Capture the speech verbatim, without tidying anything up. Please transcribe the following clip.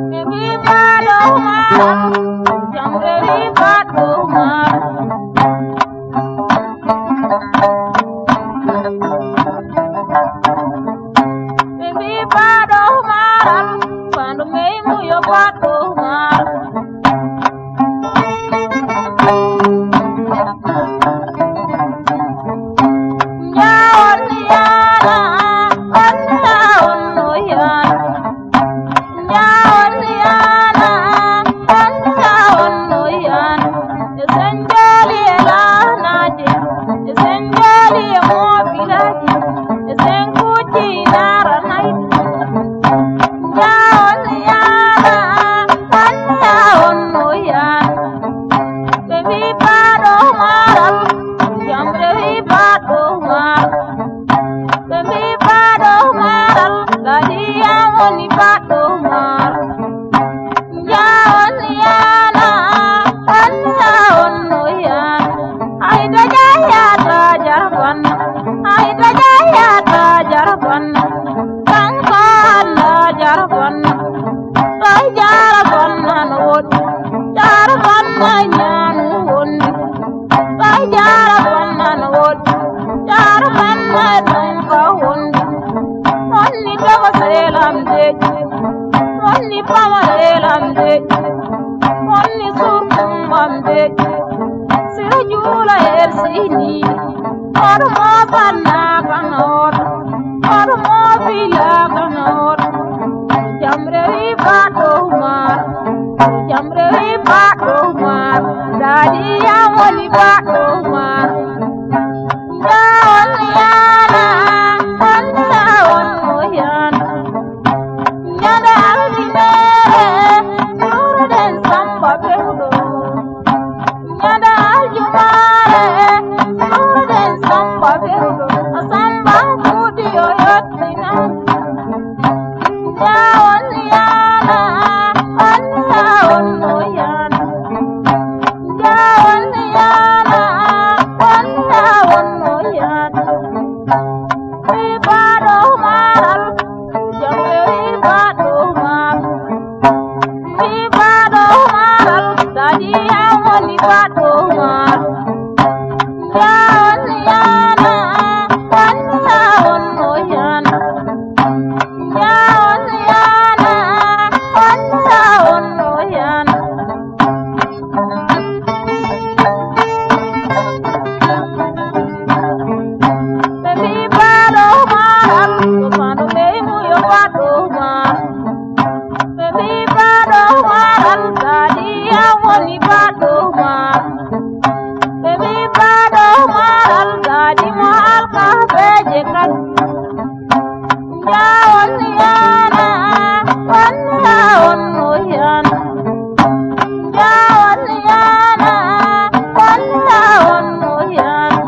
Ɓe mbii baɗo Umar, jamre wi baɗo Umar. Ɓe mbii baɗo Umar, bandu meymu yo baɗo Umar. Njawon yana, on njawon no yana. Njawon yana, on njawon no yana. E sen joli e lanaje, e sen joli e mobilaji, e sen kuji nara nayi. Njawon yana, on njawon no yana. Ɓe mbii baɗo Umar, jamre wi baɗo Umar. Ɓe mbii baɗo Umar, gadiya woni baɗo Umar. Njawon yana, on njawon no yana. Ay da jaya da jarban, ay da jaya da jarban. Kanko Allah jarban, ay jarban nan wot, jarban na nyanu wondi. Ay jarban nan wot, jarban na donka wondi. Wonni dogo selam de, wonni pama selam de, wonni surkum bam de. Sira jula er sini, or mo banna kan or, or mo bila kan or. Jamre wi baɗo Umar, jamre wi baɗo Umar. Dadi ya woni baɗo Umar. Njawon yana, on njawon no yana. Ñande aljumare, juuruɗen Samba Bewɗo. Ñande aljumare, juuruɗen Samba Bewɗo. Samba fuuti o yottina. Njawon yana, on njawon no yana. Njawon yana, on njawon no yana. Wi baɗo Umar, jamre wi baɗo Umar. Wi baɗo Umar, gadiya woni baɗo Umar. Njawon yana, on njawon no yana. Njawon yana, on njawon no yana. Ɓe mbii baɗo Umar, ko mano meymu yo baɗo Umar. Ɓe mbii baɗo Umar, alkaali ya woni baɗo Umar. Ɓe mbii baɗo Umar, alkaali mo alkabeeje kadi. Njawon yana, on njawon no yana. Njawon yana, on njawon no yana.